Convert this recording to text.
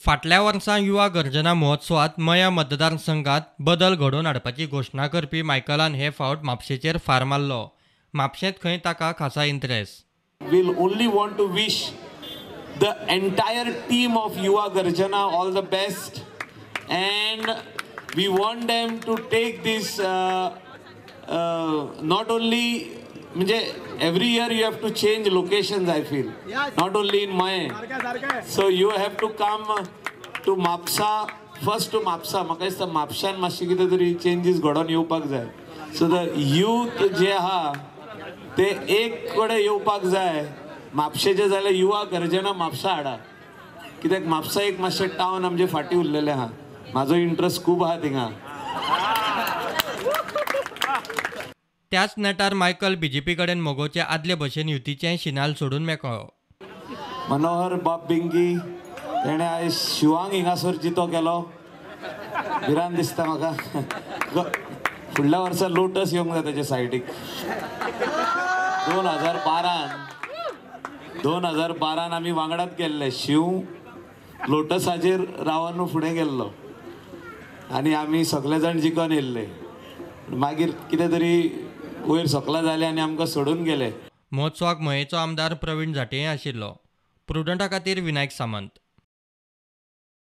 फाटल्या वर्सा युवा गर्जना महोत्सवात मया मतदारसंघात बदल घडोवन हाडपाची घोशणा करपी मायकलान हे फावट म्हापशेचेर फार मारलो. म्हापशेंत खंय ताका खासा interest. We'll only want to wish the entire team of Yuva Garjana all the best, and we want them to take this not only म्हणजे every year you have to change locations, I feel, not only in Mayem, so you have to come to Mapusa first, to Mapusa. म्हाका दिसता म्हापशान मातशें कितें तरी changes घडोवन येवपाक जाय. So the youth जे आहा ते एक कडेन येवपाक जाय. म्हापशेचे जाल्यार युवा गर्जना म्हापसा हाडा, कित्याक म्हापसा एक मातशें टावन आमचे फाटीं उरलेलें आहा. म्हाजो इंट्रस्ट खूब आहा थिंगा. त्याच नेटार मायकल बीजेपी कडेन मगोचे आदले भशेन युतीचें शिनाल सोडून मेकळो. मनोहर बाब बिंगी तेणें आयज शिवांग हिंगासर जितो केलो. भिरांत दिसता म्हाका फुडल्या वर्सा लोटस येवंक जाय तेजे सायडीक. 2012 आमी वांगडात गेल्ले. शिव लोटसाचेर रावन फुडें गेल्लो आनी आमी सगळे जाण जिखून येयल्ले. मागीर कितें तरी वयर सकला जाले आनी आमकां सोडून गेले. महोत्सवाक मयेचो आमदार प्रवीण झांट्ये आशिल्लो. प्रुडंटा खातीर विनायक सामंत.